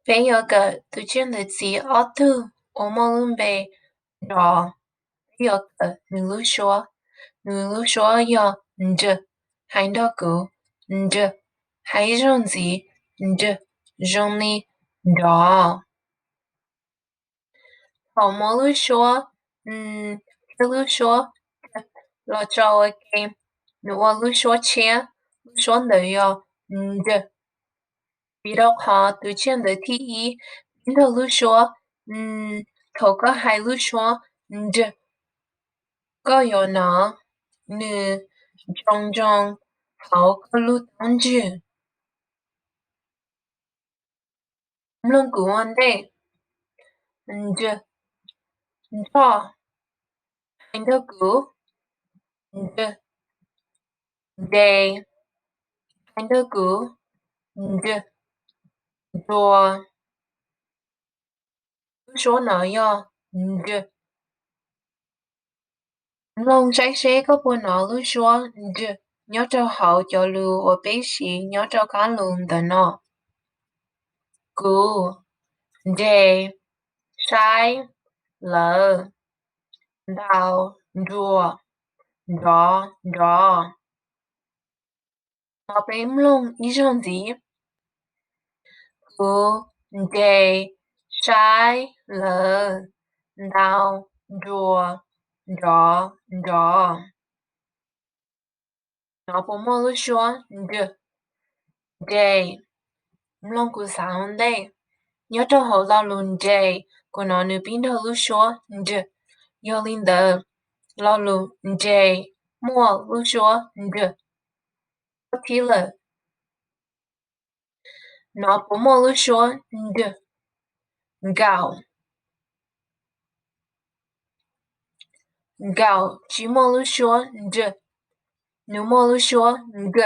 Peb yuav kawm tus tsiaj ntawv txiv ob tug uas muaj lub npe nrov. Peb yuav kawm nws lub suab. Nws lub suab yog nj, hais nrog kuv, nj, hais ib zaug ntxiv, nj, zoo li nrov. Thaum muaj lub suab nj thiab lub suab j los tso ua ke, nws ua lub suab tshiab, lub suab ntawd yog nj. Vim rau qhov tus tsiaj ntawv thib ib pib nrog lub suab nj, thaum koj hais lub suab nj, koj yuav hnov nws ntsoog ntsoog hauv koj lub taub ntswg. Mloog kuv ua ntej. Nj, nroj, hais nrog kuv, nj, nres, hais nrog kuv, nj, nruas. Lub suab no yog nj. Mloog saib seb koj puas hnov lub suab nj nyob rau hauv cov lus uas peb siv nyob rau kab lus ntawm no: kuv, nres, saib, lawv, ntaus, nruas, nrov, nrov. Hnov peb mloog ib zaug ntxiv: kuv, nres, saib, lawv, ntaus, nruas, nrov, nrov. Hnov puas muaj lub suab nj? Nres. Mloog kuv xav ua ntej. Nyob rau hauv lo lus nres, kuv hnov nws pib nrog lub suab nj. Yog li ntawd, lo lus nres muaj lub suab nj. Koj thib lawm. Hnov puas muaj lub suab nj? Nkaum. Nkaum tsis muaj lub suab nj, nws muaj lub suab nk.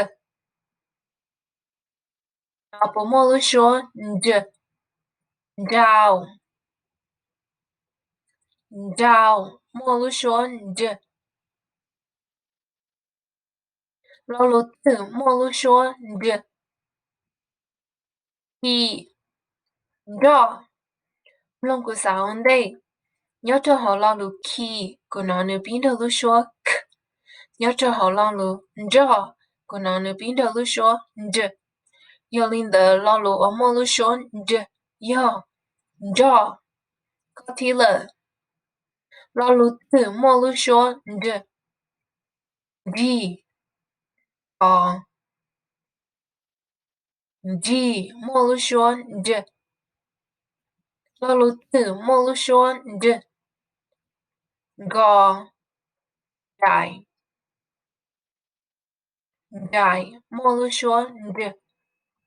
Hnov puas muaj lub suab nj? Nrau. Nrau muaj lub suab nj. Lo lus twg muaj lub suab nj? Khi. Nroj. Mloog kuv xav ua ntej. Nyob rau hauv lo lus khi, kuv hnov nws pib nrog lub suab k. Nyob rau hauv lo lus nroj, kuv hnov nws pib nrog lub suab nj. Yog li ntawd lo lus uas muaj lub suab nj yog nroj. Koj thib lawm. Lo lus twg muaj lub suab nj? Nrig. Os. Nrig muaj lub suab nj. Lo lus twg muaj lub suab nj? Nko. Nraim. Nraim muaj lub suab nj.